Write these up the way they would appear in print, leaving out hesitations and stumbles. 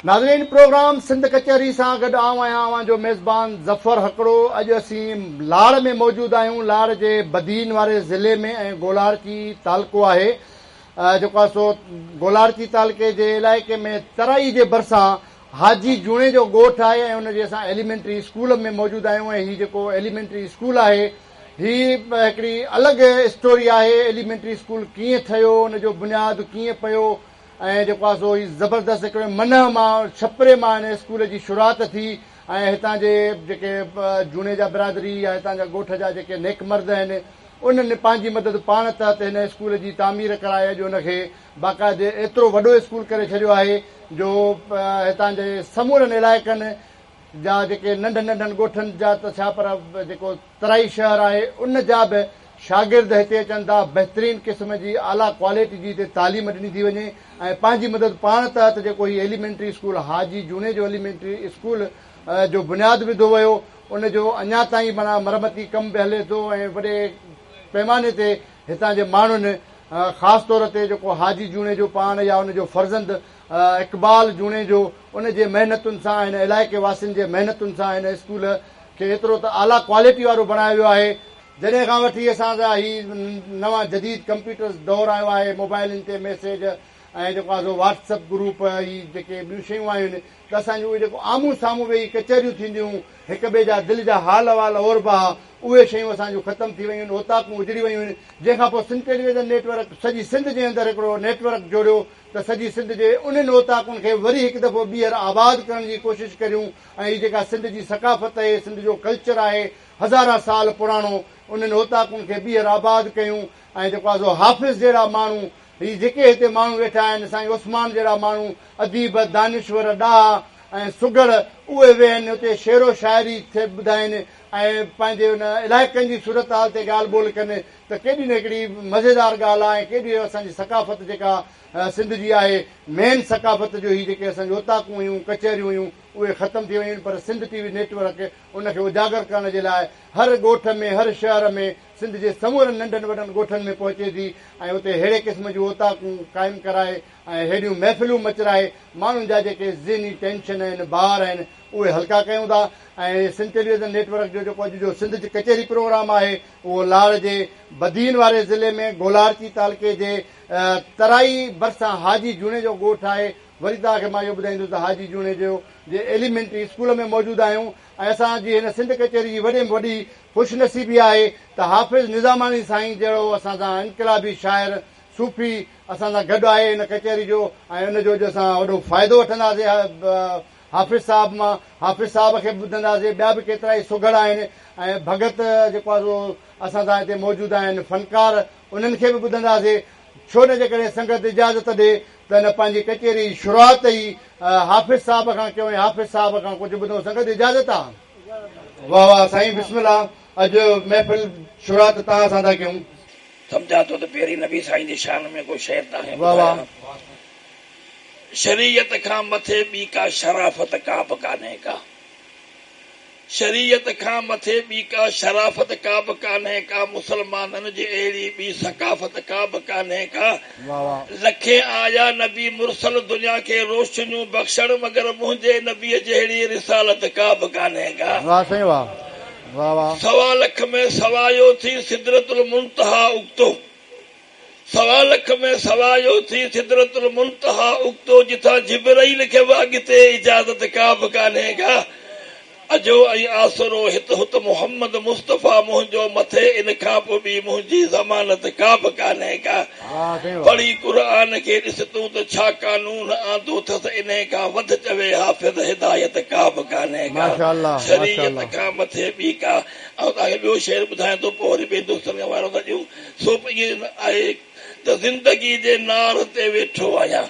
ناظرين پروگرام سنڌ ڪچهري سان گڏ آئون آهيان اوهان جو ميزبان ظفر هڪڙو. اڄ اسين لاڙ ۾ موجود آهيون، لاڙ جي بدين واري ضلعي ۾ ۽ گولاڙچي تعلقو آهي جيڪو آهي سو گولاڙچي تعلقي جي علائقي ۾ ترائي جي ڀرسان حاجي جوڻيجو ڳوٺ آهي ۽ ان جي اسان ايليمينٽري اسڪول ۾ موجود آهيون ۽ هي جيڪو ايليمينٽري اسڪول آهي هي هڪڙي الڳ اسٽوري آهي. ايليمينٽري اسڪول ڪيئن ٺهيو، ان جو بنياد ڪيئن پيو ۽ جيڪو آهي سو هي زبردست هڪڙي منهه مان ڇپري مان هن اسڪول جي شروعات ٿي ۽ هتان جي جيڪي جوڻيجا برادري يا هتان جا ڳوٺ جا جيڪي نيڪ مرد آهن انهن پنهنجي مدد پاڻ تحت هن اسڪول جي تعمير ڪرائي اڄ ان کي باقاعدي ايترو وڏو اسڪول ڪري ڇڏيو آهي جو هتان جي سمورن علائقن جا جيڪي ننڍن ننڍن ڳوٺن جا ته ڇا پر جيڪو ترائي شهر آهي ان جا به شاگرد هتي اچن ٿا. بهترين قسم جي اعليٰ ڪوالٽي جي هتي تعليم ڏني ٿي وڃي ۽ پنهنجي مدد پاڻ تحت جيڪو هي elementary school Haji Junejo elementary school جو بنياد وڌو ويو ان جو اڃا تائين معنيٰ مرمتي ڪم به هلي ٿو ۽ وڏي پيماني تي هتان جي ماڻهن خاص طور تي جيڪو حاجي جوڻيجو پاڻ يا ان جو فرزند اقبال جوڻيجو ان جي محنتن سان هن علائقي واسين جي محنتن سان هن اسڪول کي ايترو ته اعليٰ ڪوالٽي وارو بڻايو ويو آهي. جڏهن کان وٺي اسان سان هي نوان جديد ڪمپيوٽرز دور آيو آهي موبائلن تي ميسيج ۽ جيڪو آهي سو واٽس اپ گروپ هي جيڪي ٻيون شيون آهن ته اسان جون اهي جيڪو آمهون سامهون ويهي ڪچهريون ٿينديون هيون هڪ ٻئي جا دل جا حال احوال اوربا ها اهي شيون اسان جون ختم ٿي ويون آهن اوطاقون اجڙي ويون آهن جنهن کان پوء سنڌ ٽيليويزن نيٽ ورڪ سڄي سنڌ جي اندر هڪڙو نيٽ ورڪ جوڙيو ته سڄي سنڌ جي انهن اوطاقن کي وري هڪ دفعو ٻيهر آباد ڪرڻ جي ڪوشش ڪريون ۽ هي جيڪا سنڌ جي ثقافت آهي سنڌ جو ڪلچر آهي هزارها سال پراڻو انهن اوطاقن کي ٻيهر آباد ڪيون ۽ جيڪو آهي سو حافظ جهڙا ماڻهو هي جيڪي هتي ماڻهو ويٺا آهن سائين عثمان جهڙا ماڻهو اديب دانشور ڏاها ۽ سگهڙ اهي ويهن اتي شعر و شاعري ٿي ٻڌائين ۽ پنهنجي ان علائقن جي صورتحال تي ڳالهه ٻولهه ڪن ته ڪيڏي نه هڪڙي مزيدار ڳالهه آهي ۽ ڪيڏي اسان جي ثقافت جيڪا سنڌ جي آهي مين ثقافت جو هي جيڪي اسان جون اوطاقون هيون ڪچهريون هيون اهي ختم ٿي ويون آهن پر سنڌ ٽي وي نيٽ ورڪ ان کي اجاگر ڪرڻ جي لاء هر ڳوٺ ۾ هر شهر ۾ سنڌ جي سمورن ننڍن وڏن ڳوٺن ۾ پهچي ٿي ۽ اتي ههڙي قسم جون اوطاقون قائم ڪرائي ۽ ههڙيون محفلون مچرائي ماڻهن جا جيڪي ذهني ٽينشن آهن بار آهن اهي هلڪا ڪيون ٿا ۽ سنڌ ٽيليويزن نيٽ ورڪ جو جيڪو اڄ جو سنڌ جي ڪچهري پروگرام آهي اهو لاڙ جي بدين واري ضلعي ۾ گولاڙچي تعلقي جي ترائي ڀرسان حاجي جوڻيجو ڳوٺ آهي وري توهان کي مان اهو ٻڌائيندس ته حاجي جوڻيجو جي ايليمينٽري اسڪول ۾ موجود آهيون ۽ اسان جي هن سنڌ ڪچهري جي وڏي ۾ وڏي خوش نصيبي آهي ته حافظ نظاماڻي سائين جهڙو اسان سان انقلابي شاعر صوفي اسان سان گڏ آهي هن ڪچهري جو ۽ ان جو اڄ اسان وڏو فائدو وٺنداسين حافظ صاحب مان حافظ صاحب کي به ٻڌنداسين ٻيا به ڪيترائي سگهڙ آهن ۽ ڀڳت جيڪو آهي سو اسان سان هتي موجود آهن فنڪار انهن کي به ٻڌنداسين ڇو نه جيڪڏهن سنگت اجازت ڏي ته نه پنهنجي ڪچهري جي شروعات ئي حافظ صاحب کان ڪيون ۽ حافظ صاحب کان ڪجهه ٻڌون سنگت اجازت آ؟ واه واه سائين بسم الله اڄ محفل شروعات توهان سان ٿا ڪيون. سمجهان ٿو ته پهرين نبي سائين جي شان ۾ ڪو شعر توهان کي واه واه. ٻڌايان. شريعت کان مٿي ٻي ڪا شرافت ڪابه ڪانهي ڪا. شريعت کان مٿي ٻي ڪا شرافت ڪابه ڪانهي ڪا مسلمانن جي اهڙي ٻي ثقافت ڪابه ڪانهي ڪا لکين آيا نبي مرسل دنيا کي روشنيون بخشڻ مگر منهنجي نبيء جهڙي رسالت ڪابه ڪانهي ڪا سوا لک ۾ سوايو ٿي سدرة المنتهيٰ اگتو. سوا لک ۾ سوايو ٿي سدرة المنتهيٰ اگتو جتان جبرئيل کي به اڳتي اجازت ڪابه ڪانهي ڪا اجهو ۽ آسرو هت هت محمد مصطفيٰ منهنجو مٿي ان کان پوء ٻي منهنجي ضمانت ڪابه ڪانهي ڪا پڙهي قرآن کي ڏس تون ته ڇا قانون آندو ٿس انهي کان وڌ چوي حافظ هدايت ڪابه ڪانهي ڪا شريعت کان مٿي ٻي ڪا آئون توهان کي ٻيو شعر ٻڌايان ٿو پوء وري ٻين دوستن کان وارو ٿا ڏيون سو به ائين آهي ته زندگي جي نار تي ويٺو آهيان.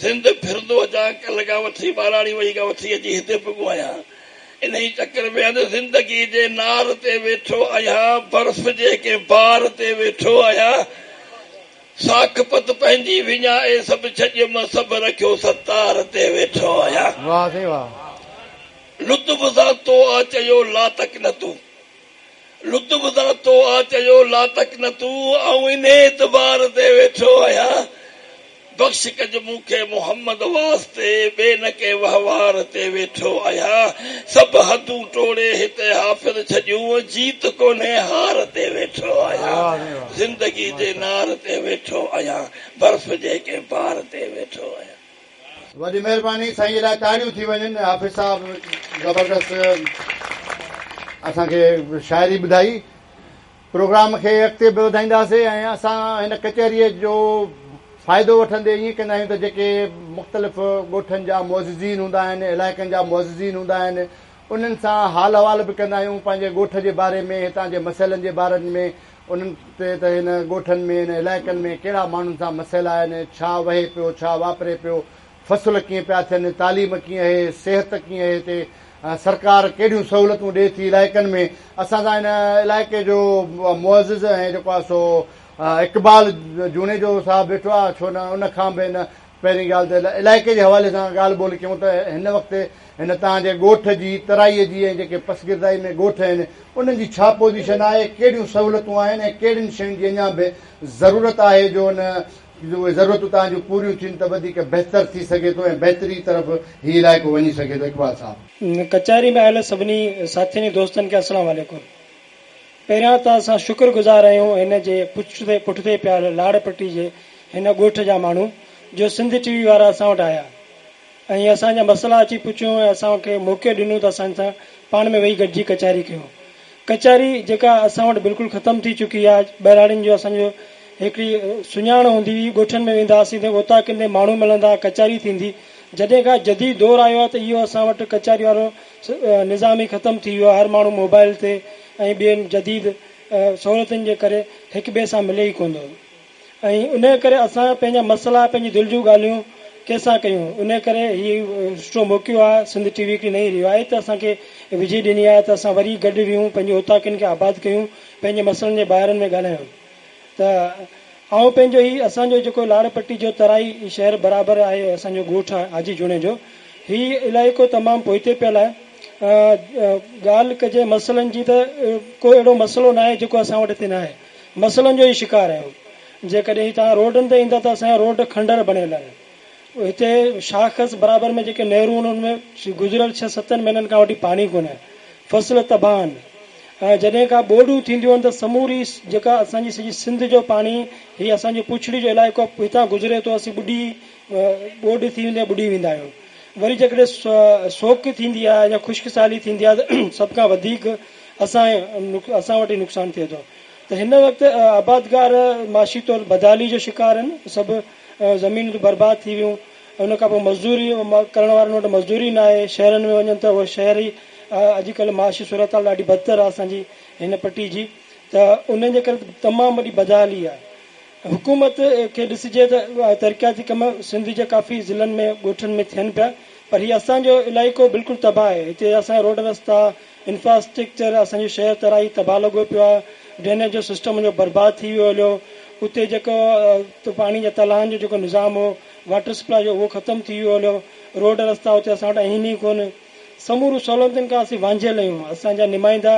سنڌ ڦرندو اچان، ڪلهه کان وٺي ٻاراڻي وهي کان وٺي اچي هتي پڳو آهيان. انهي چڪر ۾ آهيان ته زندگي جي نار تي ويٺو آهيان، برف جي ڪنهن بار تي ويٺو آهيان. ساک پت پنهنجي وڃائي سڀ ڇڏيم، سڀ رکيو ستار تي ويٺو آهيان. واهه سائين واهه. لطف سان تو آ چيو لا تقنطو. لطف سان تو آ چيو لا تقنطو آئون انهي اعتبار تي ويٺو آهيان. بخش ڪج مون کي محمد واسطي، ٻي نه ڪنهن وهنوار تي ويٺو آهيان. سڀ حدون ٽوڙي هتي حافظ ڇڏيون، جيت ڪونهي هار تي ويٺو آهيان. زندگي جي نار تي ويٺو آهيان، برف جي ڪنهن بار تي ويٺو آهيان. وڏي مهرباني سائين جي لاء تاڙيون ٿي وڃن حافظ صاحب زبردست اسان کي شاعري ٻڌائي. پروگرام کي اڳتي به وڌائينداسين ۽ اسان هن ڪچهريء جو فائدو وٺندي ائين ڪندا آهيون ته جيڪي مختلف ڳوٺن جا معززين هوندا آهن، علائقن جا معززين هوندا آهن، انهن سان حال احوال به ڪندا آهيون، پنهنجي ڳوٺ جي باري ۾ هتان جي مسئلن جي بارن ۾ انهن تي ته هن ڳوٺن ۾ هن علائقن ۾ ڪهڙا ماڻهن سان مسئلا آهن، ڇا وهي پيو، ڇا واپري پيو، فصل ڪيئن پيا ٿين، تعليم ڪيئن اهي، صحت ڪيئن اهي هتي، سرڪار ڪهڙيون سهولتون ڏئي ٿي علائقن ۾، اسان سان هن علائقي جو معزز ۽ جيڪو آهي سو اقبال جوڻيجو صاحب ويٺو آهي، ڇو نه ان کان به هن پهرين ڳالهه ته علائقي جي حوالي سان ڳالهه ٻولهه ڪيون ته هن وقت هن توهان جي ڳوٺ جي ترائي جي ۽ جيڪي پسگردائي ۾ ڳوٺ آهن انهن جي ڇا پوزيشن آهي، ڪهڙيون سهولتون آهن ۽ ڪهڙين شين جي اڃا به ضرورت آهي جو ان اهي ضرورتون توهان جون پوريون ٿين ته وڌيڪ بهتر ٿي سگهي ٿو ۽ بهتري طرف هي علائقو وڃي سگهي ٿو اقبال صاحب. ڪچهري ۾ آيل سڀني ساٿين ۽ دوستن کي السلام عليڪم. پهريان ته اسان شڪر گذار آهيون هن جي پٺتي پٺتي پيل لاڙ پٽي جي هن ڳوٺ جا ماڻهو جو سنڌ ٽي وي وارا اسان وٽ آيا ۽ اسان جا مسئلا اچي پڇيون ۽ اسان کي موقعو ڏنو ته اسان سان پاڻ ۾ ويهي گڏجي ڪچهري ڪيون. ڪچهري جيڪا اسان وٽ بلڪل ختم ٿي چڪي آهي. ٻهراڙين جو اسان جو هڪڙي سڃاڻ هوندي هئي. ڳوٺن ۾ ويندا هئاسين ته اوطاقن تي ماڻهو ملندا هئا، ڪچهري ٿيندي. جڏهن کان جديد دور آيو آهي ته اهو اسان وٽ ڪچهري وارو نظام ئي ختم ٿي ويو آهي. هر ماڻهو موبائل تي ۽ ٻين جديد سهولتن جي ڪري هڪ ٻئي سان ملي ئي ڪونه ٿو. ۽ انهيء ڪري اسان پنهنجا مسئلا، پنهنجي دل جون ڳالهيون ڪنهن سان ڪيون؟ انهيء ڪري هي سٺو موقعو آهي، سنڌ ٽي وي هڪڙي نئين روايت اسان کي وجهي ڏني آهي ته اسان وري گڏ ويهون، پنهنجي اوطاقن کي آباد ڪيون، پنهنجي مسئلن جي بارن ۾ ڳالهايون ته آئون پنهنجو هي اسان جو جيڪو لاڙ پٽي جو ترائي شهر برابر آهي اسان جو ڳوٺ آهي حاجي جوڻيجو هي علائقو تمام پوئتي پيل آهي ڳالهه ڪجي مسئلن جي ته ڪو اهڙو مسئلو ناهي جيڪو اسان وٽ هتي ناهي. مسئلن جو ئي شڪار آهيون. جيڪڏهن توهان روڊن تي ايندا ته اسان جا روڊ کنڊر بڻيل آهن. هتي شاخ برابر ۾ جيڪي نهرون آهن ان ۾ گذريل ڇهه ستن مهينن کان وٺي پاڻي ڪونهي. فصل تباهه آهن ۽ جڏهن کان ٻوڏون ٿينديون آهن ته سموري جيڪا اسان جي سڄي سنڌ جو پاڻي هي اسان جو پڇڙي جو علائقو هتان گذري ٿو اسين ٻڏي ٻوڏ ٿي ويندي آهي ٻڏي ويندا آهيون. وري جيڪڏهن سوڪ ٿيندي آهي يا خشڪ سالي ٿيندي آهي ته سڀ کان وڌيڪ اسان اسان وٽ ئي نقصان ٿئي ٿو ته هن وقت آبادگار معاشي طور بدحالي جو شڪار آهن سڀ زمينون برباد ٿي ويون ان کان پوء مزدوري ڪرڻ وارن وٽ مزدوري نه آهي شهرن ۾ وڃن ته اهي شهر ئي اڄڪلهه معاشي صورتحال ڏاڍي بدتر آهي اسان جي هن پٽي جي ته ان جي ڪري تمام وڏي بدحالي آهي حڪومت کي ڏسجي ته ترقياتي ڪم سنڌ جي ڪافي ضلعن ۾ ڳوٺن ۾ ٿين پيا پر هي اسان جو علائقو بلڪل تباهه آهي هتي اسان جا روڊ رستا انفراسٽرڪچر اسان جو شهر ترائي تباهه لڳو پيو آهي ڊرينيج جو سسٽم جو برباد ٿي ويو هليو اتي جيڪو پاڻي جا تلاهن جو جيڪو نظام هو واٽر سپلاء جو اهو ختم ٿي ويو هليو روڊ رستا اتي اسان وٽ آهن ئي ڪونه سموريون سهولتن کان اسين وانجهيل آهيون اسان جا نمائندا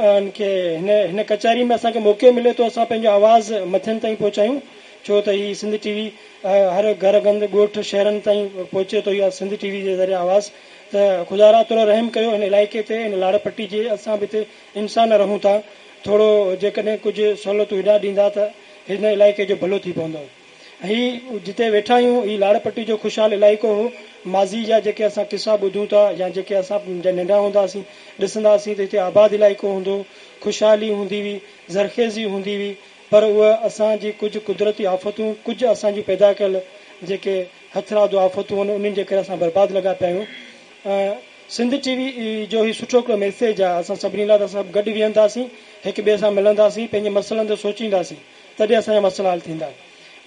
ان کي هن هن ڪچهري ۾ اسان کي موقعو ملي ٿو اسان پنهنجو آواز مٿين تائين پهچايون ڇو ته هي سنڌ ٽي وي هر گهر گند ڳوٺ شهرن تائين پهچي ٿو اها سنڌ ٽي وي جي ذريعي آواز ته خدا را ٿورو رحم ڪيو هن علائقي تي هن لاڙ پٽي جي اسان به هتي انسان رهون ٿا ٿورو جيڪڏهن ڪجهه سهولتون هيڏانهن ڏيندا ته هن علائقي جو ڀلو ٿي پوندو. هي جتي ويٺا آهيون هي لاڙ پٽي جو خوشحال علائقو هو. ماضي جا جيڪي اسان قصا ٻڌون ٿا يا جيڪي اسان جڏهن ننڍا هوندا هئاسين ڏسندا هئاسين ته هتي آباد علائقو هوندو هو، خوشحالي هوندي هئي، زرخيزي هوندي هئي پر اهي اسان جي ڪجهه قدرتي آفتون ڪجهه اسان جون پيدا ڪيل جيڪي هٿرادو آفتون آهن انهن جي ڪري اسان برباد لڳا پيا آهيون. سنڌ ٽي وي جو هي سٺو هڪڙو ميسيج آهي اسان سڀني لاء ته اسان سڀ گڏ ويهنداسين هڪ ٻئي سان ملنداسين پنهنجي مسئلن تي سوچينداسين. تڏهن اسان جا مسئلا حل ٿيندا.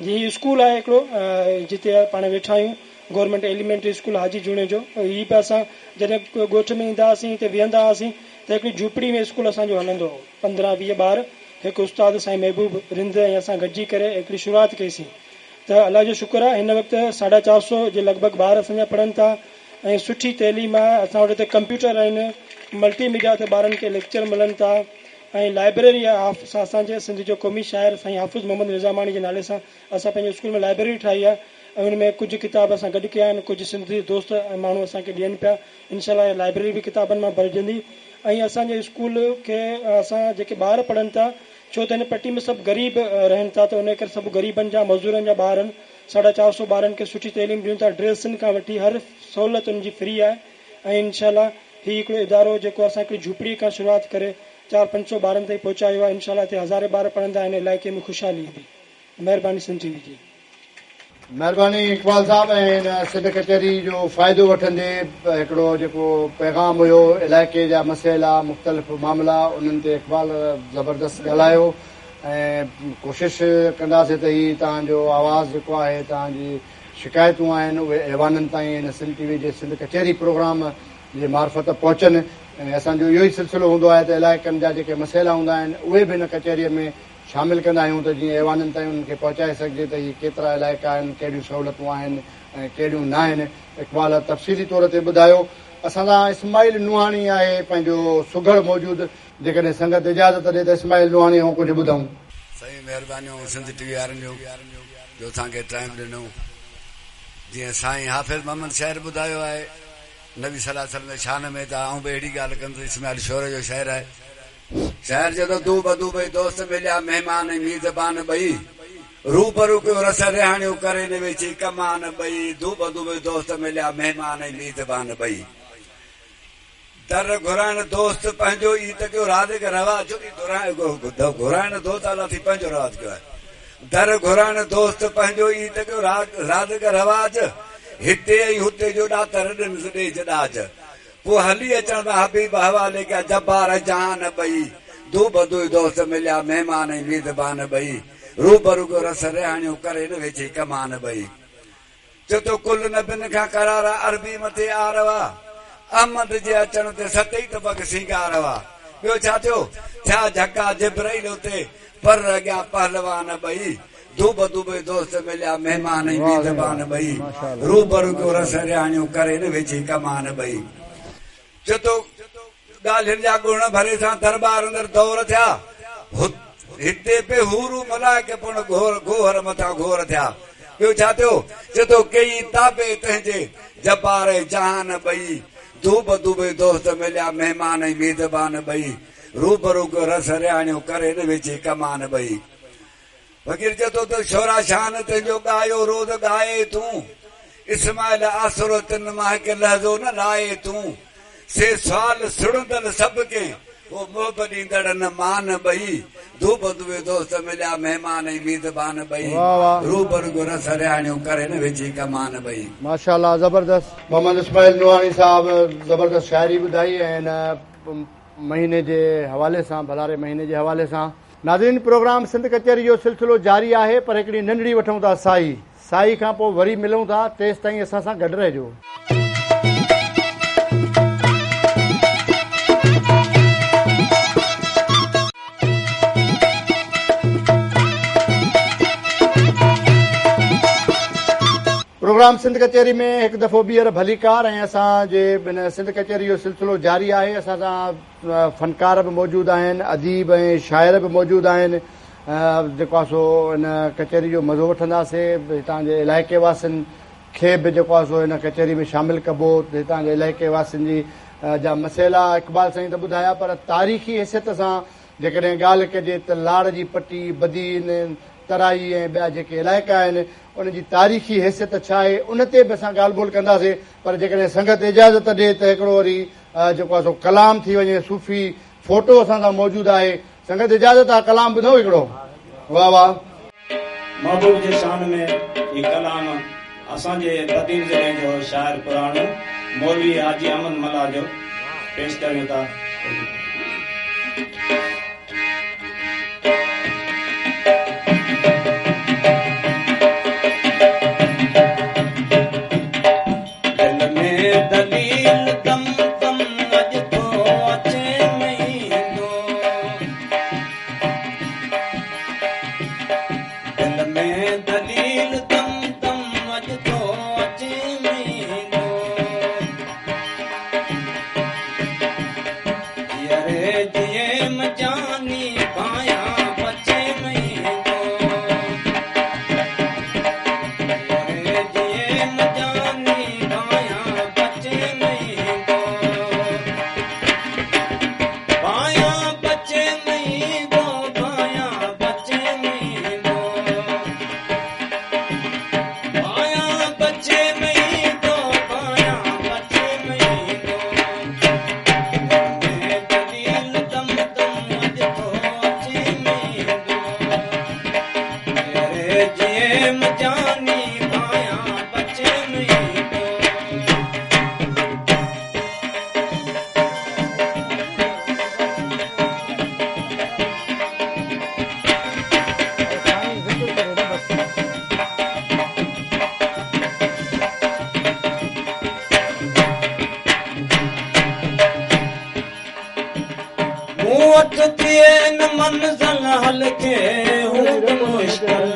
جي هي اسڪول آهي هڪڙو جتي پاڻ ويٺا آهيون government elementary school Haji Junejo هي به اسان جڏهن ڳوٺ ۾ ايندا هئاسين هتي ويهندا هئاسين ته هڪڙي جهوپڙي ۾ اسڪول اسان جو هلندو هو 15 20 ٻار هڪ استاد سائين محبوب رند ۽ اسان گڏجي ڪري هڪڙي شروعات ڪئي سين ته الله جو شڪر آهي هن وقت ساڍا چار سو جي لڳ ڀڳ ٻار اسان جا پڙهن ٿا ۽ سٺي تعليم آهي اسان وٽ هتي ڪمپيوٽر آهن ملٽي ميڊيا تي ٻارن کي ليڪچر ملن ٿا ۽ لائبريري آهي اسان جي سنڌ جو قومي شاعر سائين حافظ محمد نظاماڻي جي نالي سان اسان پنهنجي اسڪول ۾ لائبريري ٺاهي آهي ۽ ان ۾ ڪجهه ڪتاب اسان گڏ ڪيا آهن ڪجهه سنڌي دوست ۽ ماڻهو اسان کي ڏين پيا انشاء الله لائبريري به ڪتابن مان ڀرجندي ۽ اسان جي اسڪول کي اسان جيڪي ٻار پڙهن ٿا ڇو ته هن پٽي ۾ سڀ غريب رهن ٿا ته ان ڪري سڀ غريبن جا مزورن جا ٻار آهن ساڍا چار سو ٻارن کي سٺي تعليم ڏيون ٿا ڊريسن کان وٺي هر سهولت ان جي فري آهي ۽ انشاء الله هي هڪڙو ادارو جيڪو اسان هڪڙي جهوپڙي کان شروعات ڪري چار پنج سو ٻارن تائين پهچايو آهي انشاء الله هتي هزارين ٻار پڙهندا هن علائقي ۾ خوشحالي ايندي مهرباني سنڌ ٽي وي جي. مهرباني اقبال صاحب ۽ هن سنڌ ڪچهري جو فائدو وٺندي هڪڙو جيڪو پيغام هيو علائقي جا مسئلا مختلف معاملا انهن تي اقبال زبردست ڳالهايو ۽ ڪوشش ڪنداسين ته هي توهان جو آواز جيڪو آهي توهان جي شڪايتون آهن اهي ايوانن تائين هن سنڌ ٽي وي جي سنڌ ڪچهري پروگرام جي معرفت پهچن ۽ اسان جو اهو ئي سلسلو هوندو آهي ته علائقن جا جيڪي مسئلا هوندا آهن اهي به هن ڪچهري ۾ شامل ڪندا آهيون ته جيئن ايوانن تائين انهن کي پهچائي سگهجي ته هي ڪيترا علائقا آهن ڪهڙيون سهولتون آهن ۽ ڪهڙيون ناهن اقبال تفصيلي طور تي ٻڌايو اسان سان اسماعيل نوحاڻي آهي پنهنجو سگهڙ موجود جيڪڏهن سنگت اجازت ڏي ته اسماعيل نوحاڻي کان ڪجهه ٻڌون. سائين مهربانيون سنڌ ٽي وي وارن جون جو اسان کي ٽائيم ڏنو جيئن سائين حافظ محمد شعر ٻڌايو آهي نبي صلي الله عليه وسلم جي شان ۾ ته آئون به اهڙي ڳالهه ڪندس اسماعيل شوري جو شعر آهي شاعر چئي ٿو دوبدو ٻئي دوست مليا مهمان ۽ ميزبان ٻئي روبرو ڪيو رس رهاڻيون ڪري نه ويڇي ڪمان ٻئي دوبدو ٻئي دوست مليا مهمان ۽ ميزبان ٻئي در گهرائڻ دوست پنهنجو ئي ته ڪيو رازق رواج ڇو ته گهرائڻ دوست الله ٿي پنهنجو رواج ڪيو آهي در گهرائڻ دوست پنهنجو ئي ته ڪيو رازق رواج هتي ۽ هتي جو ڏاتر ڏنس ڏيج ڏاج پوء هلي اچڻ ته حبيب حوالي ڪيا جبار جهان ٻئي دوبدو دوست مليا مهمان ۽ ميزبان ٻئي روبرو ڪيو رس رهاڻيون ڪري نه ويڇي ڪمان ٻئي چتو ڪل نبين کان قرار عربي مٿي آر هئا. احمد جي اچڻ تي ستئي طبق سينگار هئا. ٻيو ڇا ٿيو؟ ٿيا جهڪا جبرئيل اتي، پر اڳيان پهلوان ٻئي. دوبدو ٻئي دوست مليا، مهمان ۽ ميزبان ٻئي. روبرو ڪيو رس رهاڻيون، ڪري نه ويڇي ڪمان ٻئي. چتو ڳالهين جا ڳڻ ڀري سان درٻار اندر دور ٿيا. هتي پي حورون ملائڪ پڻ گوهر مٿان گهور ٿيا. ٻيو ڇا ٿيو؟ چئي ٿو ڪيئي تابع تنهنجي جبار ۽ جهان ٻئي. دوبدو ٻئي دوست مليا مهمان ۽ ميزبان ٻئي. روبرو ڪيو رس رهاڻيون ڪري نه ويڇي ڪمان ٻئي. فقير چئي ٿو ته شورا شان تنهنجو ڳايو روز ڳائي تون اسماعيل آسرو تن مان هڪ لحظو نه لائي تون سي سوال سڙندل سڀ ڪنهن هو محب ڏيندڙ نه مان ٻئي دوبدوئي دوست مليا مهمان ۽ ميزبان ٻئي روبرو ڪيو رس رهاڻيون ڪري نه ويڇي ڪمان ٻئي. ماشاءالله زبردست محمد اسماعيل نوحاڻي صاحب زبردست شاعري ٻڌائي ۽ هن مهيني جي حوالي سان ڀلاري مهيني جي حوالي سان. ناظرين پروگرام سنڌ ڪچهري جو سلسلو جاري آهي پر هڪڙي ننڍڙي وٺون ٿا ساهي ساهي کان پوء وري ملون ٿا تيستائين اسان سان گڏ رهجو. پروگرام سنڌ ڪچهري ۾ هڪ دفعو ٻيهر ڀليڪار ۽ اسان جي سنڌ ڪچهري جو سلسلو جاري آهي اسان سان فنڪار به موجود آهن، اديب ۽ شاعر به موجود آهن، جيڪو آهي سو ان ڪچهري جو مزو وٺنداسين، هتان جي علائقي واسين کي به جيڪو آهي سو ان ڪچهري ۾ شامل ڪبو، هتان جي علائقي واسين جي جا مسئلا اقبال سائين ته ٻڌايا پر تاريخي حيثيت سان جيڪڏهن ڳالهه ڪجي ته لاڙ جي پٽي، بدين، ترائي ۽ ٻيا جيڪي علائقا آهن ان جي تاريخي حيثيت ڇا آهي ان تي به اسان ڳالهه ٻولهه ڪنداسين پر جيڪڏهن سنگت اجازت ڏي ته هڪڙو وري جيڪو آهي سو ڪلام ٿي وڃي صوفي فوٽو اسان سان موجود آهي سنگت اجازت آ ڪلام ٻڌو هڪڙو واه واه. محبوب جي شان ۾ هي ڪلام اسان جي بدين ضلعي جو شاعر پراڻو مولوي حاجي احمد ملاح جو پيش ڪريون ٿا. دل ۾ دليل دم دم اڄ ٿو اچي مهينو دل ۾ دليل دم دم اڄ ٿو اچي مهينو جيئري جيئم جاني ڀانيان بچي مهينو جيئري. مون وٽ ٿئي نه منزل حل ٿئي هوند مشڪل.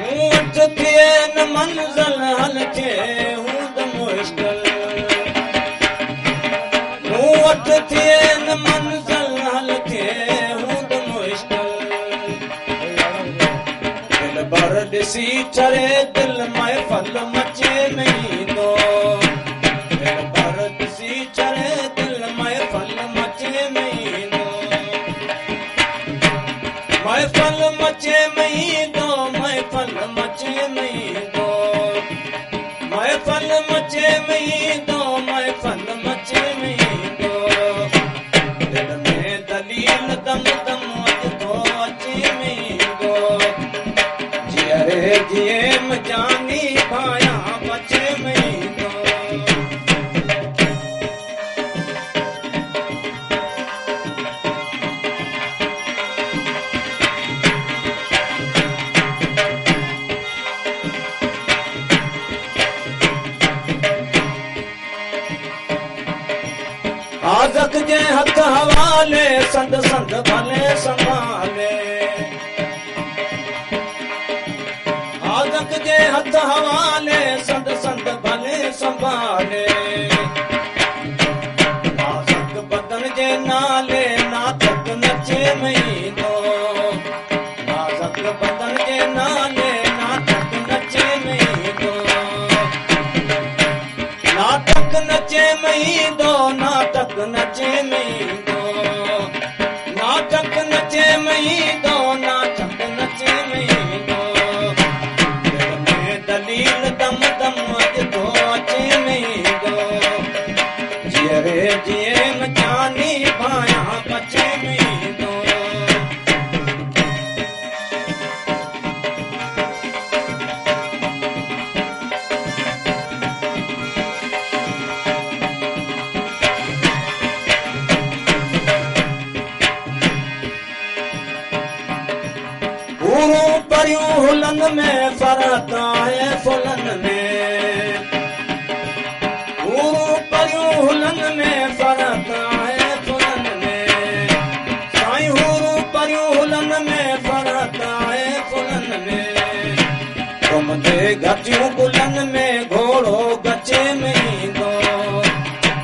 مون وٽ ٿئي نه منزل حل ٿئي هوند مشڪل. مون وٽ ٿئي نه منزل حل ٿئي هوند مشڪل. دلبر ڏسي ٺري دل محفل مچي ۾ ايندو. دلبر ڏسي ٺري دل محفل مچي ۾ ايندو. محفل مچي ۾ ايندو. محفل مچي ۾ ايندو. محفل مچي ۾ ايندو. محفل مچي ۾ ايندو. دل ۾ دليل دم دم اڄ ٿو اچي ۾ ايندو. جيئري جيئم جاني ڀايان بچي ۾ ايندو. آزڪ جي هٿ حوالي سند سند ڀلي سنڀالي. آزڪ جي هٿ حوالي سند سند ڀلي سنڀالي. آزڪ بدن جي نالي ناٽڪ نچي ۾ ايندو. نازڪ بدن جي نالي ناٽڪ نچي ۾ ايندو. ناٽڪ نچي ۾ ايندو. ناٽڪ نچي ۾ ايندو. ناٽڪ نچي ۾ ايندو. ناٽڪ نچي ۾ ايندو. دل ۾ دليل دم دم اڄ ٿو اچي ۾ ايندو. جيئري جيئم جاني ڀايان بچي ۾ ايندو. حورون پريون هلن ۾ فرحت آهي ڦلن ۾. حورون پريون هلن ۾ فرحت آهي ڦلن ۾. سائين حورون پريون هلن ۾ فرحت آهي ڦلن ۾. گهمندي گهٽيون گلن ۾ گهوڙو گچي ۾ ايندو.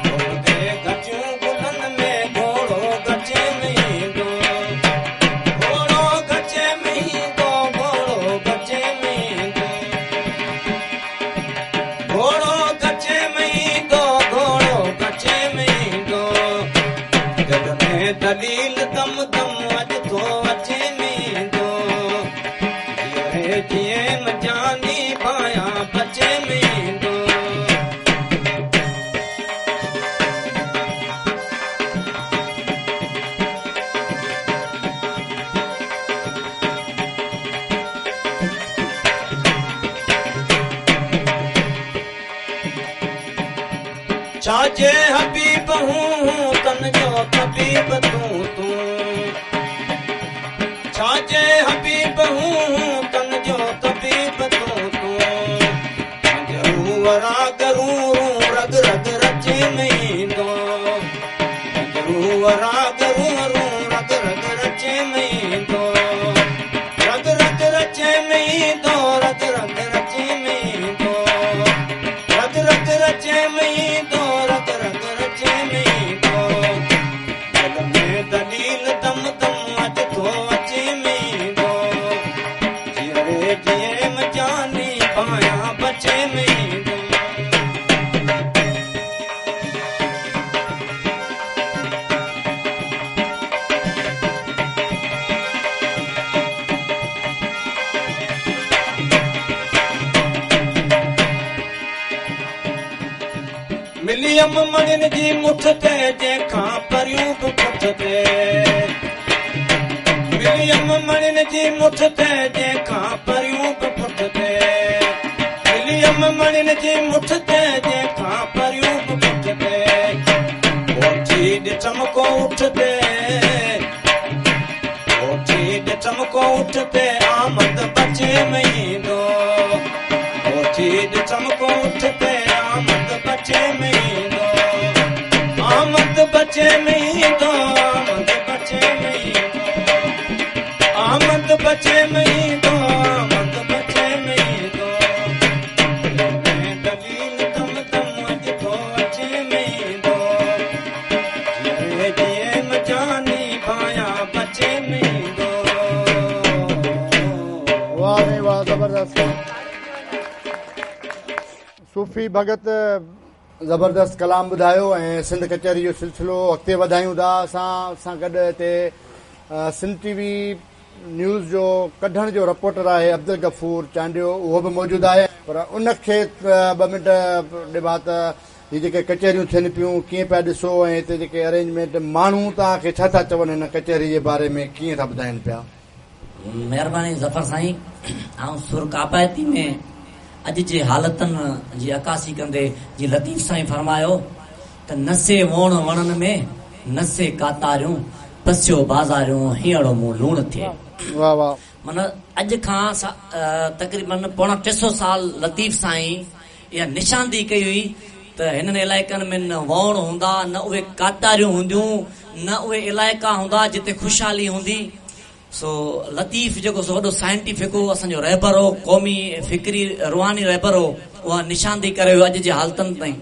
گهمندي گهٽيون گلن ۾ گهوڙو گچي ۾ ايندو. گهوڙو گچي ۾ ايندو. گهوڙو گچي ۾ ايندو. گهوڙو گچي ۾ ايندو. گهوڙو گچي ۾ ايندو. دل ۾ دليل دم دم اڄ ٿو اچي ۾ ايندو. جيئري جيئم جاني ڀايان بچي ۾ ايندو. ڇا جي حبيب هون هون تن جو طبيب تون تون. ڇا جي حبيب هون هون تن جو طبيب تون تون. منجهه راڳ رون رون رڳ رڳ رچي ۾ ايندو. منجهه راڳ رون رون رڳ رڳ رچي ۾ ايندو. رڳ رڳ رچي ۾ ايندو. رڳ رڳ رچي ۾ ايندو. رڳ رڳ رچي ۾ ايندو. رڳ رڳ رچي ۾ ايندو. دل ۾ دليل دم دم اڄ ٿو اچي ۾ ايندو. جيئري جيئم جاني ڀايان بچي ۾ ايندو. مليم مڻين جي مٺ تي جنهن کان پريون به پٺ تي. مليم مڻين جي مٺ تي جنهن کان پريون به پٺ تي. مليم مڻين جي مٺ تي جنهن کان پريون به پٺ تي. اوٺي ڏٺم ڪو اٺ تي. اوٺي ڏٺم ڪو اٺ تي آمد بچي ۾ ايندو. اوٺي ڏٺم ڪو اٺ تي آمد بچي ۾ ايندو. بچي ۾ ايندو، آمد بچي ۾ ايندو، آمد بچي ۾ ايندو، آمد بچي ۾ ايندو. دليل دم دم اڄ ٿو اچي ۾ ايندو، جيئي جيئي مجاني ڀايان بچي ۾ ايندو. واهه سائين واهه، زبردست صوفي ڀڳت زبردست ڪلام ٻڌايو ۽ سنڌ ڪچهري جو سلسلو اڳتي وڌايون ٿا. اسان سان گڏ هتي سنڌ ٽي وي نيوز جو ڪڍڻ جو رپورٽر آهي عبدالغفور چانڊيو، اهو به موجود آهي، پر ان کي 2 منٽ ڏبا ته هي جيڪي ڪچهريون ٿين پيون ڪيئن پيا ڏسو ۽ هتي جيڪي ارينجمينٽ، ماڻهو توهان کي ڇا ٿا چون، هن ڪچهري جي باري ۾ ڪيئن ٿا ٻڌائين پيا؟ مهرباني ظفر سائين، آئون سر ڪاپائتي ۾ اڄ جي حالتن جي عڪاسي ڪندي جي لطيف سائين فرمايو ته نه سي ووڻ وڻن ۾ نه سي ڪاتاريون پسيو بازاريون هينئڙو مون لوڻ ٿئي. واه واه. معنيٰ اڄ کان تقريبن پوڻا 300 سال لطيف سائين اها نشاندهي ڪئي هئي ته هنن علائقن ۾ نه ووڻ هوندا، نه اهي ڪاتاريون هونديون، نه اهي علائقا هوندا جتي خوشحالي هوندي. سو لطيف جيڪو سو وڏو سائنٽيفڪ هو، اسان جو رهبر هو، قومي فڪري روحاني رهبر هو، اها نشاندهي ڪري ويو اڄ جي حالتن تائين.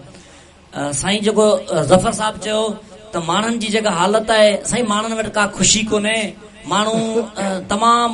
سائين جيڪو ظفر صاحب چيو ته ماڻهن جي جيڪا حالت آهي، سائين ماڻهن وٽ ڪا خوشي ڪونهي، ماڻهو تمام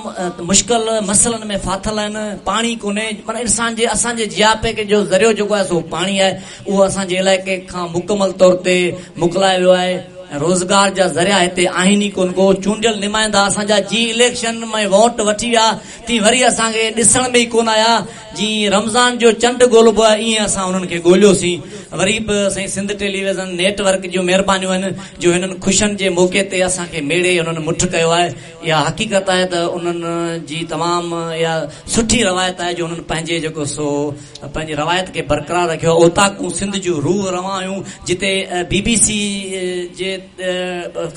مشڪل مسئلن ۾ ڦاٿل آهن، پاڻي ڪونهي، معنيٰ انسان جي اسان جي جياپي جو ذريعو جيڪو آهي سو پاڻي آهي، اهو اسان جي علائقي کان مڪمل طور تي موڪلائي ويو آهي. روزگار جا ذريعا هتي آهن ئي ڪونه ڪو، چونڊيل نمائندا اسان جا جيئن اليڪشن ۾ ووٽ وٺي ويا تيئن وري اسان کي ڏسڻ ۾ ئي ڪونه آيا، جيئن رمضان جو چنڊ ڳولبو آهي ايئن اسان انهن کي ڳوليوسين. وري به سائين سنڌ ٽيليويزن نيٽ ورڪ جون مهربانيون آهن جو هنن خوشين جي موقعي تي اسان کي ميڙي هنن مٺ ڪيو آهي. اها حقيقت آهي ته انهن جي تمام اها سٺي روايت آهي جو انهن پنهنجي جيڪو سو پنهنجي روايت کي برقرار رکيو آهي. اوطاقون سنڌ جون روح روان هيون جتي بي بي سي جي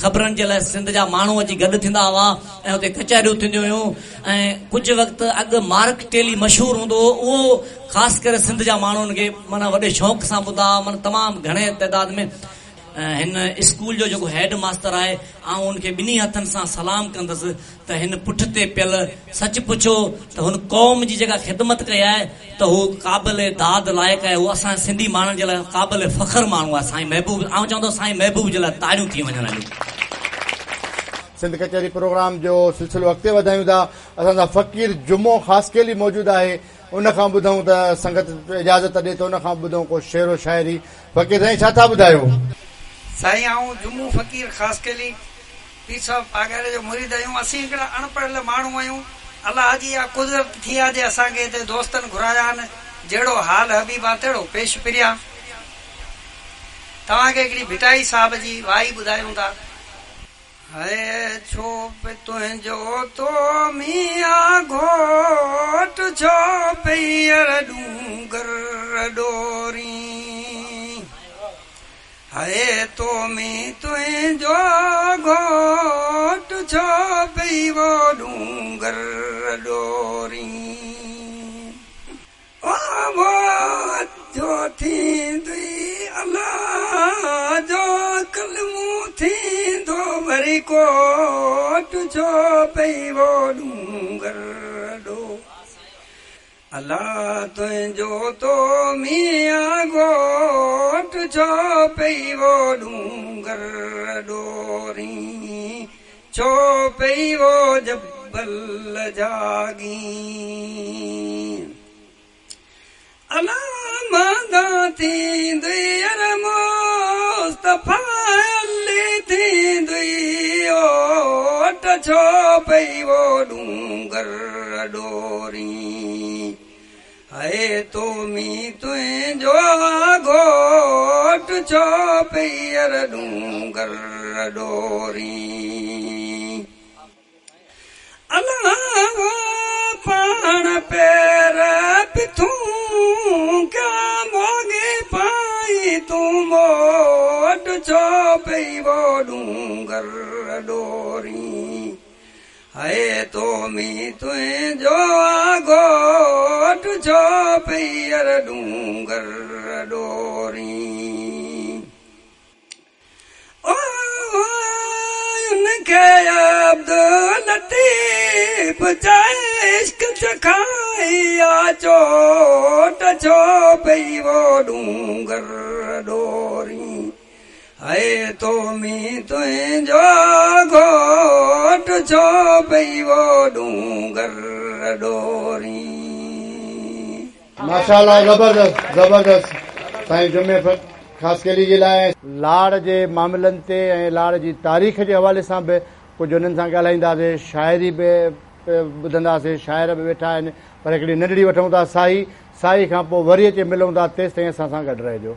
خبرن جي لاء سنڌ جا ماڻهو اچي گڏ ٿيندا هئا ۽ اتي ڪچهريون ٿينديون هيون ۽ ڪجهه وقت اڳ مارڪ ٽيلي مشهور هوندو هو اهو خاص ڪري سنڌ جا ماڻهو ان کي معنيٰ وڏي شوق سان ٻڌندا هئا معنيٰ تمام گهڻي تعداد ۾. هن اسڪول جو جيڪو هيڊ ماستر آهي آئون ان کي ٻنهي هٿن سان سلام ڪندس ته هن پٺ تي پيل سچ پڇو ته هن قوم جي جيڪا خدمت ڪئي آهي ته هو قابل داد لائق آهي هو اسان سنڌي ماڻهن جي لاء قابل فخر ماڻهو آهي سائين محبوب آئون چوندو سائين محبوب جي لاء تاڙيون ٿي وڃن هليون. سنڌ ڪچهري پروگرام جو سلسلو اڳتي وڌايون ٿا اسان سان فقير جمعو خاصخيلي موجود آهي ان کان ٻڌون ته سنگت اجازت ڏي ته ان کان ٻڌون ڪو شعر و شاعري. فقير سائين ڇا ٿا ٻڌايو؟ سائين آئون جمعو فقير خاصخيلي پير صاحب پاڳاري جو مريد آهيون اسين هڪڙا اڻ پڙهيل ماڻهو آهيون الله جي اها قدرت ٿي آ جي اسان کي هتي دوستن گهرايا آهن جهڙو حال حبيبان تهڙو پيش پريان توهان کي هڪڙي ڀٽائي صاحب جي وائي ٻڌايون ٿا. هي ڇو پئي تنهنجو تو ميان گهوٽ ڇو پئي ار ڏونگر ڏورين هي تو ۾ تنهنجو گهوٽ ڇو پئي وو ڏونگر ڏورين آواز جو ٿيندي الله جو ڪلمون ٿيندو وري ڪوٽ ڇو پئي وو ڏونگر ڏو الله تنهنجو تو ميان گهوٽ ڇو پئي وو ڏونگر ڏورين ڇو پئي وو جبل جاڳين. الا ماندا ٿيندي ار مصطفيٰ علي ٿيندي اوٽ ڇو پئي وو ڏونگر ڏورين. هي تو مين تنهنجو گهوٽ ڇو پئي ار ڏونگر ڏورين. الا پاڻ پير پٿون ڪيا موڳي پائي تون موٽ ڇو پئي وو ڏونگر ڏورين. هي تو مين تنهنجو آ گهوٽ ڇو پئي ار ڏونگر ڏورين. او حبيب چئي عشق چکائي آ چوٽ ڇو پئي وو ڏونگر ڏورين هي تو ۾ تنهنجو گهوٽ ڇو پئي وو ڏونگر ڏورين. ماشاءالله زبردست زبردست سائين جمعي خاصخيلي جي لاء. لاڙ جي معاملن تي ۽ لاڙ جي تاريخ جي حوالي سان به ڪجهه انهن سان ڳالهائينداسين شاعري به ٻڌنداسين شاعر به ويٺا آهن پر هڪڙي ننڍڙي وٺون ٿا ساهي ساهي کان پوء وري اچي ملون ٿا تيستائين اسان سان گڏ رهجو.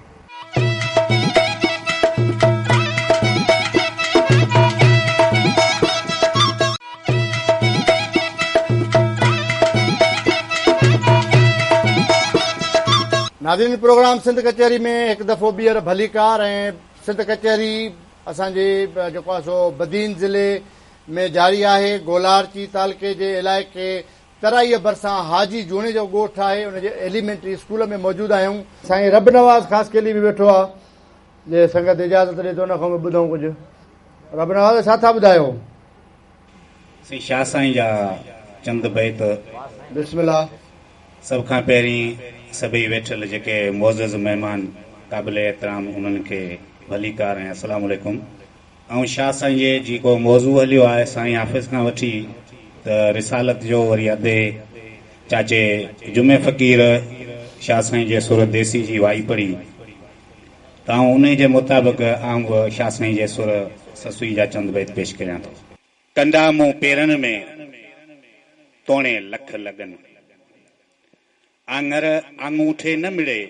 ناظرين پروگرام سنڌ ڪچهري ۾ هڪ دفعو ٻيهر ڀليڪار ۽ سنڌ ڪچهري اسان جي جيڪو آهي سو بدين ضلعي ۾ جاري آهي گولارچي تعلقي جي علائقي ترائيء ڀرسان حاجي جوڻيجو ڳوٺ آهي ان جي ايليمينٽري اسڪول ۾ موجود آهيون. سائين رب نواز خاصخيلي به ويٺو آ جي سنگت اجازت ڏي ته ان کان به ٻڌون ڪجهه. رب نواز ڇا ٿا ٻڌايو؟ سائين شاهه سائين جا چند بيت. بسم الله. سڀ کان پهرين سڀئي ويٺل جيڪي معزز مهمان قابل احترام انهن کي ڀليڪار ۽ السلام عليڪم. آئون شاهه سائين جي جيڪو موضوع هليو آهي سائين حافظ کان وٺي ته رسالت جو وري ادي چاچي جمعي فقير شاهه سائين جي سر ديسي جي وائي پڙهي ته آئون انهي جي مطابق آئون به شاهه سائين جي سر سسئي جا چند بيت پيش ڪريان ٿو. ڪنڊا مون پيرن ۾ توڻي لک لڳن. آڱر آڱوٺي نه مڙي،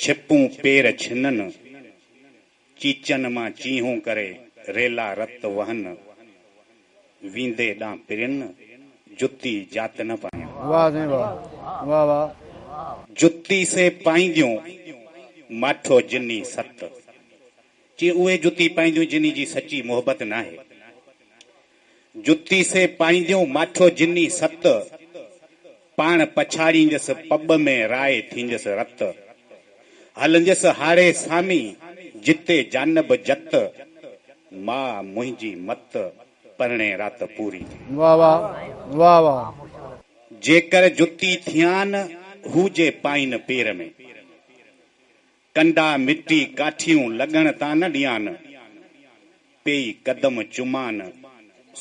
ڇپون پير ڇنن. چيچن مان چيهون ڪري ريلا رت وهن، ويندي ڏانهن پرين، جتي جات نه پايان. واه سائين واه واه واه. جتي سي پائينديون، ماٺو جني ست. چي اهي جتي پائينديون جني جي سچي محبت ناهي. جتي سي پائينديون، ماٺو جني ست. پاڻ پڇاڙيندس پٻ ۾ رائي ٿيندس رت. هلنديس هاڙهي سامي، جتي جانب جت. ماء منهنجي مت، پرڻي رات پوري ٿي. واه واه واه واه. جيڪر جتي ٿيان، هو جي پائين پير ۾. ڪنڊا مٽي ڪاٺيون لڳڻ تان نه ڏيان، پيئي قدم چمان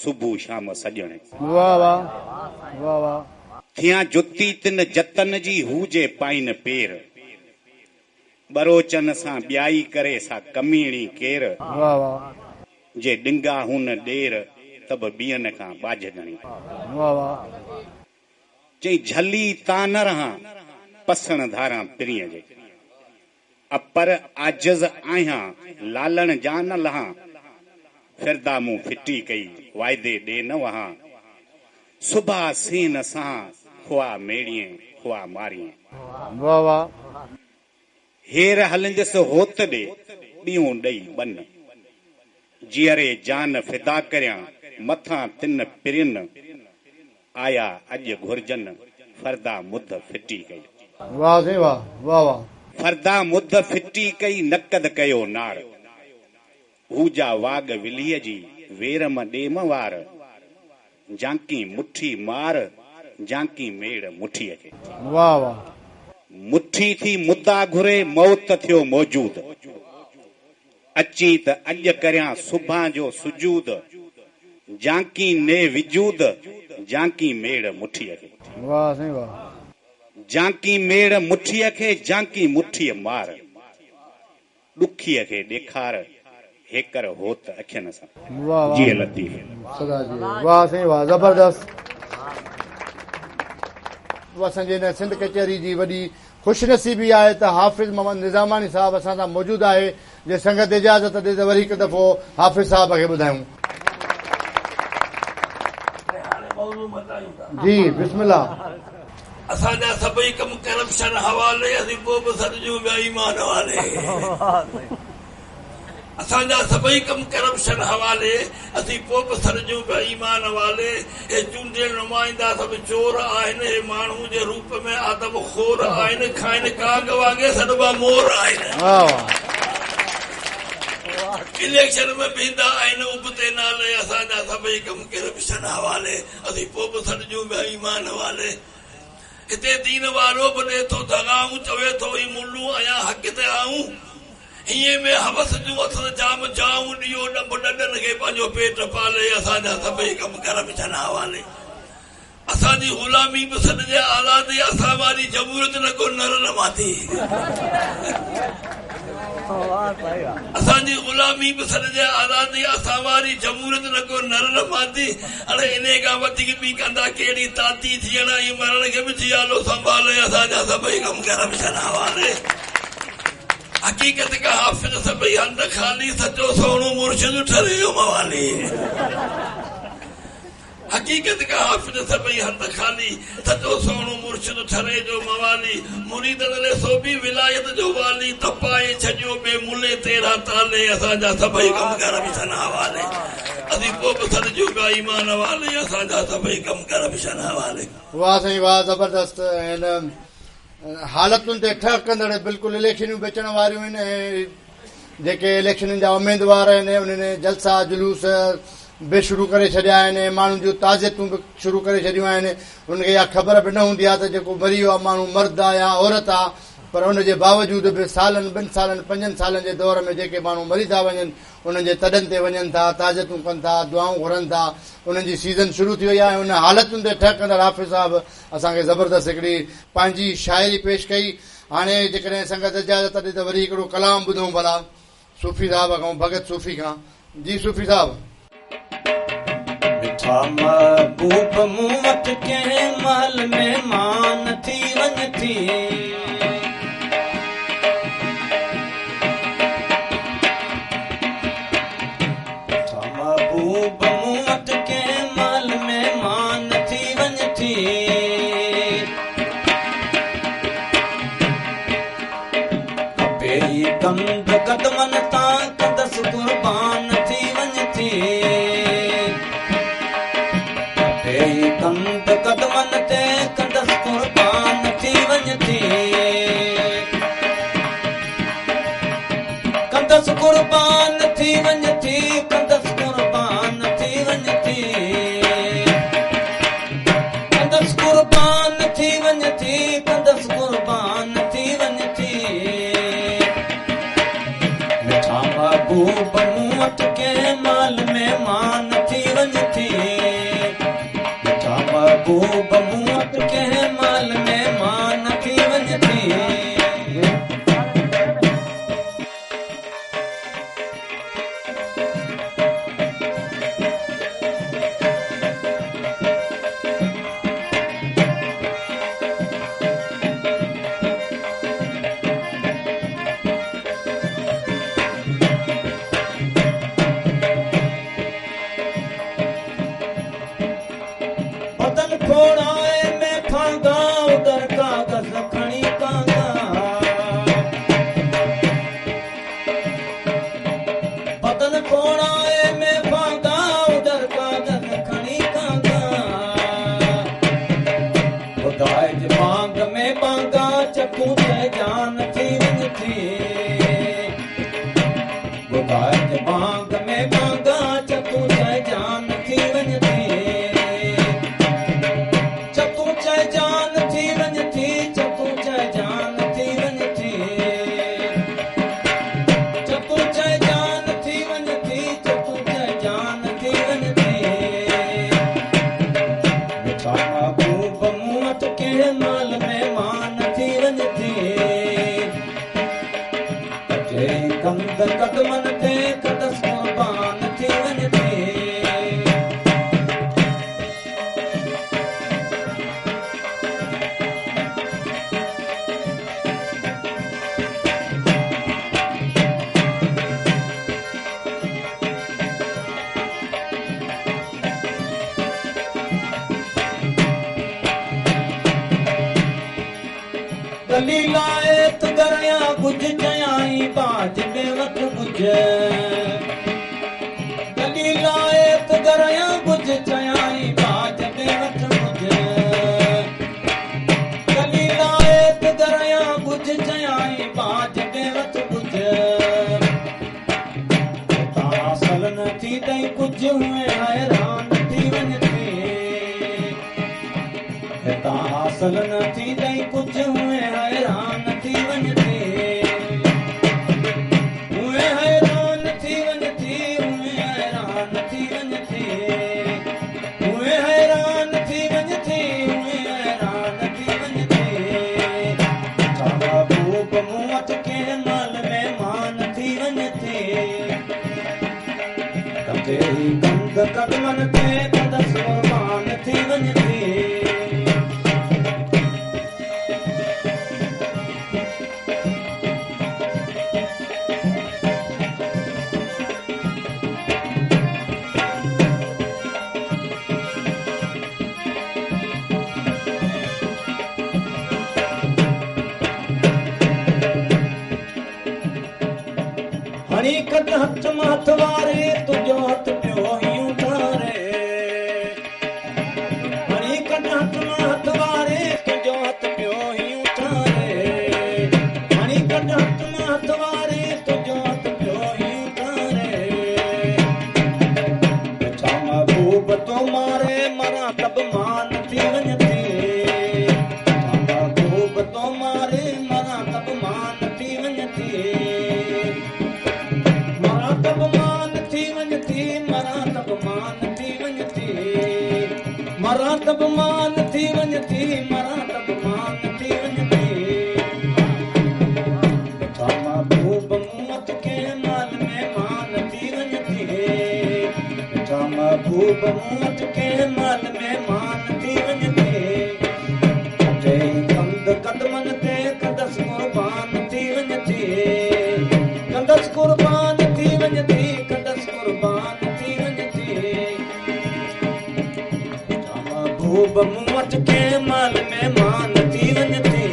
صبح شام سڄڻ. واه واه واه واه. ٿيان جتي تن جتن جي هو جي پائين پير، ٻروچن سان ٻيائي ڪري سا ڪميڻي ڪير. واه واه. جي ڏنگا هون ڏير ته به ٻين کان ٻاجهه گهڻي. واه واه. چئي جهلي تان نه رهان، پسڻ ڌاران پرينء جي. اپر عاجز آهيان، لالڻ جان نه لهان. فردا مون ڦٽي ڪئي، واعدي ڏي نه وهان. صبح سين نه سهان، خواه ميڙيين، خواه ماريين. واه واه. هير هلنديس هوت ڏي، ٻيون ڏئي ٻن. جيئري جان فدا ڪريان، مٿان تن پرين. آيا اڄ گهرجن، فردا مڌ ڦٽي ڪئي. واه سائين واه واه واه. فردا مڌ ڦٽي ڪئي، نقد ڪيو نار. هو جا واڳ ولهيء جي، وير م ڏي م وار. جانڪي مٺي مار، جانڪي ميڙ مٺيء کي. واه واه. مٺي ٿي مدعا گهري، موت ٿيو موجود. اچين ته اڄ ڪريان سڀان جو سجود، جانڪي ني وجود، جانڪي ميڙ مٺيء کي. واه سائين واه. جانڪي ميڙ مٺيء کي، جانڪي مٺيء مار. ڏکيء کي ڏيکار، هيڪر هوت اکين سان. واه واه. جيئي لطيف. سدا جيئي. واه سائين واه زبردست. اسان جي هن سنڌ ڪچهري جي وڏي خوش نصيبي آهي ته حافظ محمد نظاماڻي صاحب اسان سان موجود آهي جي سنگت اجازت ڏي ته وري هڪ دفعو حافظ صاحب کي ٻڌايون. جي بسم الله. اسان جا سڀئي ڪم ڪرپشن حوالي اسين پوء به سڏجون پيا ايمان والي اسان جا سڀئي ڪم ڪرپشن حوالي اسين پوء به سڏجون پيا ايمان والي هي چونڊيل نمائندا سڀ چور آهن هي ماڻهو جي روپ ۾ آدم خور آهن کائن ڪاڳ وانگي سڏبا مور آهن. اليڪشن ۾ بيهندا آهن ابتي نالي، اسان جا سڀئي ڪم ڪرپشن حوالي، اسين پوء به سڏجون پيا ايمان والي. هتي دين وارو به ڏي ٿو دغائون، چوي ٿو هي ملو آهيان حق تي آئون. هينئين ۾ هوس جون اٿس جام جائون، ڏيو ڏنڀ ڏڏن کي پنهنجو پيٽ پالي، اسان جا سڀئي ڪم ڪرپشن حوالي. اسان جي غلامي به سڏجي آزادي، اسان واري جمهوريت نه ڪو نر نه مادي. اسان جي غلامي به سڏجي آزادي، اسان واري جمهوريت نه ڪو نر نه مادي. اڙي انهي کان وڌيڪ ٻي ڪندا ڪهڙي تاتي، جيئڻ ۽ مرڻ کي به جيالو سنڀالي، اسان جا سڀئي ڪم ڪرپشن حوالي. حقيقت کان حافظ سڀئي هنڌ خالي، سچو سهڻو مرشد ٺري جو موالي. حقيقت کان حافظ سڀئي هنڌ خالي، سچو سهڻو مرشد ٺري جو موالي، مريدن لئه سوڀي ولايت جو والي، تپائي ڇڏيو ٻي ملي تيرهن تالي، اسان جا سڀئي ڪم ڪرپشن حوالي، اسين پوء به سڏجون پيا ايمان والي، اسان جا سڀئي ڪم ڪرپشن حوالي. واه سائين واه زبردست هن حالتن تي ٺهڪندڙ بلڪل اليڪشنيون به اچڻ واريون آهن ۽ جيڪي اليڪشنن جا اميدوار آهن انهن جلسا جلوس به شروع ڪري ڇڏيا آهن ۽ ماڻهن جون تعزيتون به شروع ڪري ڇڏيون آهن. انهن کي اها خبر به نه هوندي آهي ته جيڪو مري ويو آهي ماڻهو مرد آهي يا عورت آهي پر ان جي باوجود به سالن ٻن سالن پنجن سالن جي دور ۾ جيڪي ماڻهو مري ٿا وڃن انهن جي تڏن تي وڃن ٿا تعزيتون ڪن ٿا دعائون گهرن ٿا انهن جي سيزن شروع ٿي وئي آهي ۽ ان حالتن تي ٺهڪندڙ حافظ صاحب اسان کي زبردست هڪڙي پنهنجي شاعري پيش ڪئي. هاڻي جيڪڏهن سنگت اجازت ڏي ته وري هڪڙو ڪلام ٻڌون ڀلا صوفي صاحب کان ڀڳت صوفي کان. جي صوفي صاحب. مٺا محبوب مون وٽ ڪنهن مهل مهمان ٿي وڃ ٿي. مٺا محبوب مون وٽ ڪنهن مهل مهمان ٿي وڃ ٿي. ڪپي ئي ڪنڌ قدمن تان ڪندس قربان ٿي وڃ ٿي. ڪپي ئي ڪنڌ قدمن تي ڪندس قربان ٿي وڃ ٿي. ڪندس قربان ٿي وڃ ٿي ڪندس قربان ٿي وڃ ٿي. ڪندس قربان ٿي وڃ ٿي ڪندس قربان ٿي وڃ ٿي. مٺا محبوب مون وٽ ڪنهن مهل مهمان ٿي وڃ ٿي. مٺا محبوب مون وٽ ڪنهن مهل مهمان ٿي وڃ ٿي. بدن کوڙائي ۾ ڦانگا ادر ڪاغذ کڻي ڪانگا. بدن کوڙائي ۾ ڦانگا ادر ڪاغذ کڻي ڪانگا. ٻڌائج ٻانگ ۾ ٻانگا چکون ته جان ٿي وڃ ٿي. ٻڌائج ٻانگ ۾ ٻانگا چکون ته جان ٿي وڃ ٿي. چکون چه جان ٿي وڃ ٿي چکون چه جان ٿي وڃ ٿي. چکون چه جان ٿي وڃ ٿي چکون چه جان ٿي وڃ ٿي. مٺا محبوب مون وٽ ڪنهن مهل مهمان ٿي وڃ ٿي. ڪٽي ڪنڌ قدمن تي ڪندس قربان ٿي وڃ ٿي. ڳلي لائي ته ڳريان ڳجهه چيائين ٻاجهه ۾ وٺ ڳجهه. ڳلي لائي ته ڳريان ڳجهه چيائين ٻاجهه ۾ وٺ ڳجهه. ڳلي لائي ته ڳريان ڳجهه چيائين ٻاجهه ۾ وٺ ڳجهه. ٿيندئي ڪجهه هونئن حيران ٿي وڃ ٿي. هتان حاصل نه ٿيندئي ڪجهه هونئن حيران ٿي وڃ ٿي. هونئن حيران ٿي وڃ ٿي، هونئن حيران ٿي وڃ ٿي. هونئن حيران ٿي وڃ ٿي، هونئن حيران ٿي وڃ ٿي. مٺا محبوب مون وٽ ڪنهن مهل مهمان ٿي وڃ ٿي. ڪندي ئي ڪنڌ قدمن تي ڪندس قربان ٿي وڃ ٿي. هڻي ڪڍ هٿ مان هٿ واري، تنهنجو هٿ پيو هينئون ٺاري. هڻي ڪڍ هٿ مان هٿ واري، تنهنجو هٿ پيو هينئون ٺاري. هڻي ڪڍ هٿ مان هٿ واري، تنهنجو هٿ پيو هينئون ٺاري. مٺا محبوب تو ماري، مران ته به مان ٿي وڃ ٿي. مٺا محبوب تو ماري، مران ته به مان ٿي وڃ ٿي. مران ته به مان ٿي وڃ ٿي، مران ته به مان ٿي وڃ ٿي. مران ته به مان ٿي وڃ ٿي، مران ته به مان ٿي وڃ ٿي. مٺا محبوب مون وٽ ڪنهن مهل مهمان ٿي وڃ ٿي. مٺا محبوب مون وٽ ڪنهن مهل مهمان ٿي وڃ ٿي. ڪڍي ڪنڌ قدمن تي ڪندس قربان ٿي وڃ ٿي. ڪندس قربان ٿي وڃ ٿي، ڪندس قربان ٿي وڃ ٿي. مٺا محبوب مون وٽ ڪنهن مهل مهمان ٿي وڃ ٿي.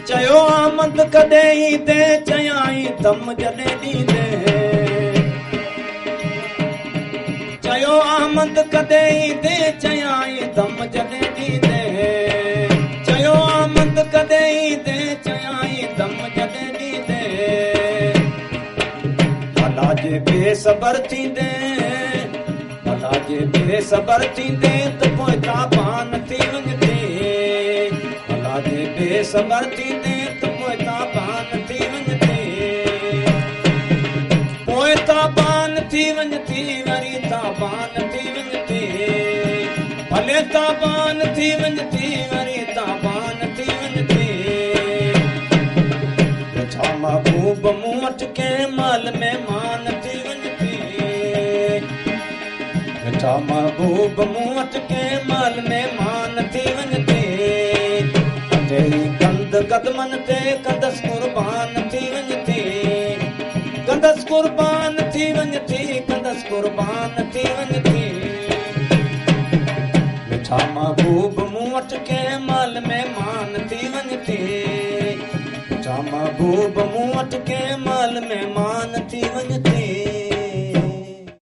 چيو احمد ڪڏهن ايندين، چيائين دم جڏهن ڏيندين. چيو احمد ڪڏهن ايندين، چيائين دم جڏهن ڏيندين. چيو احمد ڪڏهن ايندين، چيائين دم جڏهن ڏيندين. ڀلا جي بي صبر ٿيندين، ڀلا جي بي صبر ٿيندين ته پوء تابان ٿي وڃ ٿي. ڀلا جي بي صبر ٿيندين ته پوء تابان ٿي وڃ ٿي. پوء تابان ٿي وڃ ٿي، وري تابان ٿي وڃ ٿي. ڀلي تابان ٿي وڃ ٿي، وري تابان ٿي وڃ ٿي. مٺا محبوب مون وٽ ڪنهن مهل مهمان ٿي وڃ ٿي. مٺا محبوب مون وٽ ڪنهن مهل مهمان ٿي وڃ ٿي. ڪڍي ڪنڌ قدمن تي ڪندس قربان ٿي وڃ ٿي. ڪندس قربان ٿي وڃ ٿي، ڪندس قربان ٿي وڃ ٿي. مٺا محبوب مون وٽ ڪنهن مهل مهمان ٿي وڃ ٿي. مٺا محبوب مون وٽ ڪنهن مهل مهمان ٿي وڃ ٿي.